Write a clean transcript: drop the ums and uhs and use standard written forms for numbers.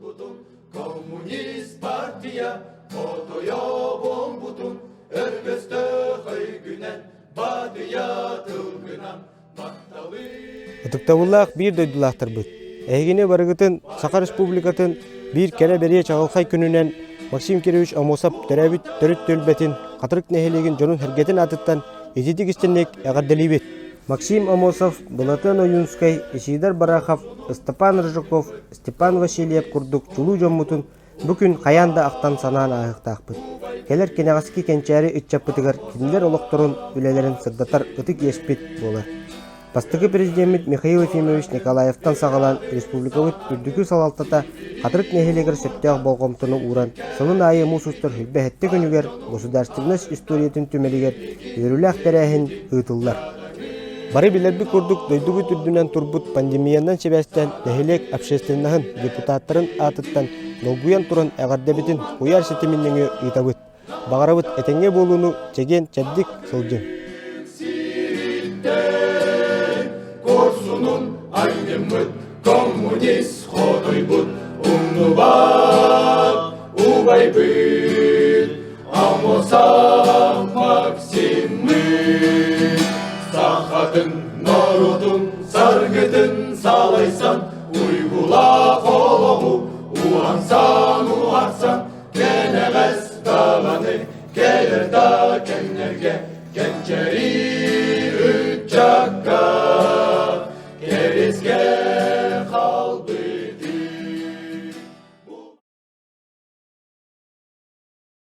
Коммунист партия хотойо буолбутун өргөстөөх өйгүнэн бадыйа тылгынан Ытыктабыллаах биир дойдулаахтарбыт, эһигини барыгытын Саха Республикатын биир кэрэ-бэлиэ чаҕылхай күнүнэн Максим Кирович Аммосов төрөөбүт төрүт түөлбэтин Хатырык нэһилиэгин дьонун-сэргэтин аатыттан ититик истинник эҕэрдэлиибит! Максим Аммосов, Былатыан Ойуунскай, Исидор Барахов, Ыстапаан Рыжаков, Степан Васильев курдук чулуу дьоммутун бу күн хайаан да ахтан-санаан ааһыахтаахпыт. Кэлэр кэнэҕэски кэнчээри ыччаппытыгар кинилэр олохторун, үлэлэрин сырдатар ытык иэспит буолар. Бастакы президеммит Михаил Ефимович Николаевтан саҕалаан республикабыт үрдүкү салалтата Хатырык нэһилиэгэр сөптөөх болҕомтону ууран, сылын аайы муус устар 27 күнүгэр государственность историятын түмэлигэр үөрүүлээх тэрээһин ыытыллар. Бары билэрбит курдук, дойдубут үрдүнэн турбут пандемиянан сибээстээн нэһилиэк общественноһын депутаттарын аатыттан долгуйан туран эҕэрдэбитин куйаар ситимин нөҥүө ыытабыт. Баҕарабыт этэҥҥэ буолууну, чэгиэн, чэбдик сылдьыҥ. Куорсунун анньыммыт коммунист хотойбут умнубат убайбыт Амосов Максиммыт сахатын норуотун саргытын салайсан уйгулаах олоҕу уһансан уһарсан кэнэҕэс даҕаны кэлэр да кэмнэргэ кэнчэри.